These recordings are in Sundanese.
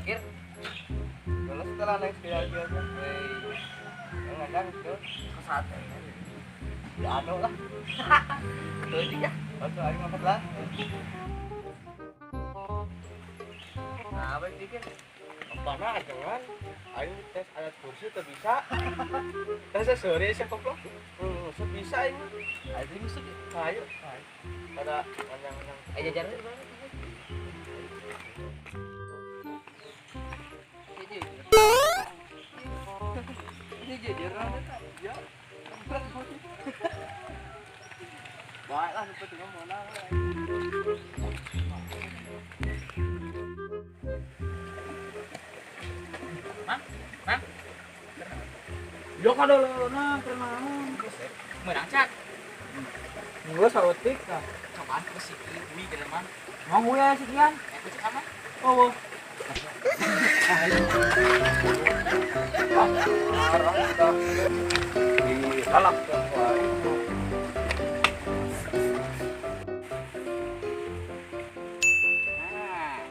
Kir. Kalau setelah naik sekali lagi aja. Wei, Yang ngadang tuh. Kesate. Ya anu lah. Tuh ya. Waktu aing mah lah. Nah, apa dikit? Mana ajengan? Aing tes alat kursi teu bisa. Tes sore sih koplok. Bisa aing. Ayo musuh. Ayo. Pada panjang-panjang. Ayo jajaran di mana? Ini jajaran Ya. Baiklah seperti ngomong lah. Mang, mang. Yo kadolona kenaon. Menang cat. Geus saeutik tah. Cobaan ke siki, wih gede mang. Mau ya sekian. Eh, kucing sama. Oh. Orang sudah dihalak Nah,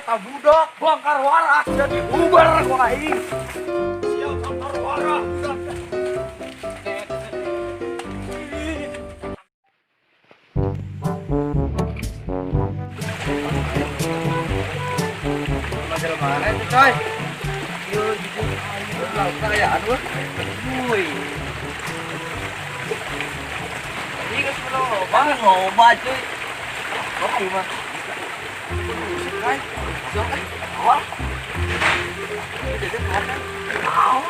Eh, budak bongkar waras jadi uber ku aing. Siap bongkar waras. Masalah mana itu coy? Yo, jujur. Lauk kayaan lu. Wih. Ini kan sebelum loba, loba cuy. Oh, iya mah. Kan, sok kan, awal. Jadi mana? Tahu.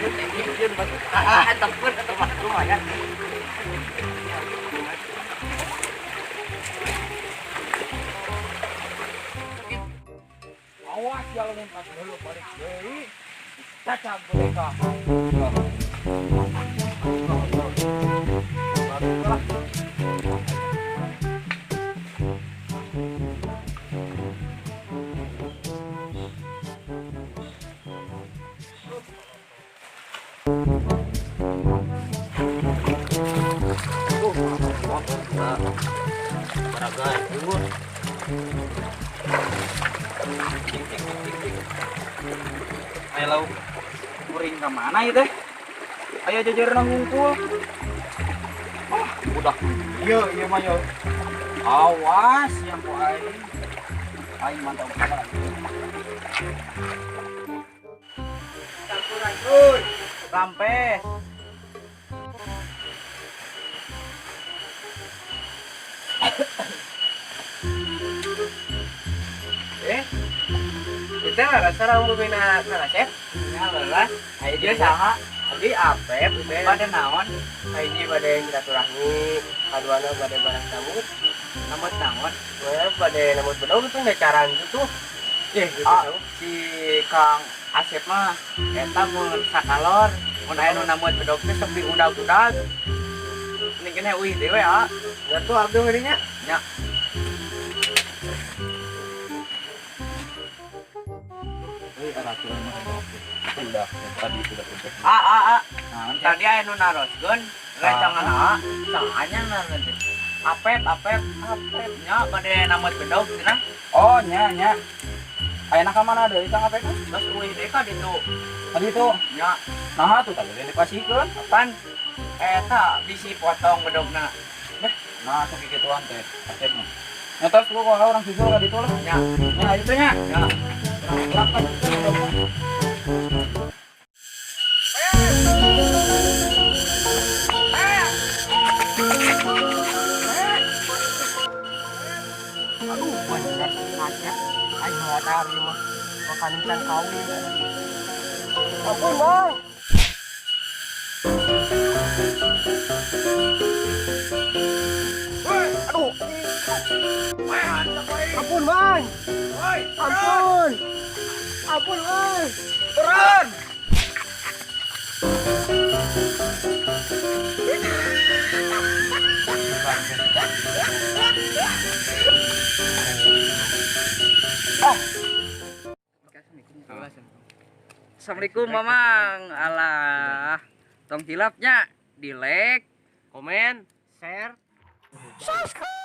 Ini dia batu. Ah, tempur atau lumayan. Awas ya lamun pas dulu balik deui. Cacang mereka. Baru lah. Baragai, tunggu. Ayo lauk. Kuring ka mana ieu teh? Ayo jajaran ngumpul. Ah, budak. Iya, iya mah yo. Awas yang ku aing. Aing mantap banget. Campuran, cuy. Rampes. Eh, kita nggak rasa ramu bina Kang Asep? Ya, lelas. Ayo dia saha? Abdi Apep, teh. Pada naon? Hiji bade silaturahmi, kaduana bade barang tamu, Namut naon? gue bade namut bedog tuh nggak caraan itu tuh. Eh, gitu Ah, tahu. si Kang Asep mah eta mun sakalor, mun aya nu namut bedog teh sok diudag-udag. Ini kene uih dewe ah. Ya tuh abdi ngerinya. Nya. Udah tadi sudah untuk Ah ah ah. Nah, Tadi aya nu naroskeun rencangan ah. Saanya naon teh? Apep, apep, apep nya bade namut bedog cenah. Oh, nya nya. Ayeuna ka mana deui Kang Apep? Terus uih deui ka ditu. Tadi itu. Nya, Nah, tuh tadi dipasikeun. apaan? Eta bisi potong bedogna. Nah, sok kituan teh Asep mah. Nya tos gua kalau orang susul ka ditu lah. Nya, Nya itu nya. nya. Urang ka ditu bedogna. Aduh, bener Asep. Aing modal ieu mah. Makan can kawin. Ampun, Bang. Aduh. Ampun, Bang. Ampun. Ampun, euy. Turun. Assalamualaikum Mamang. Alah, tong hilapnya. Di like, komen, share. Subscribe.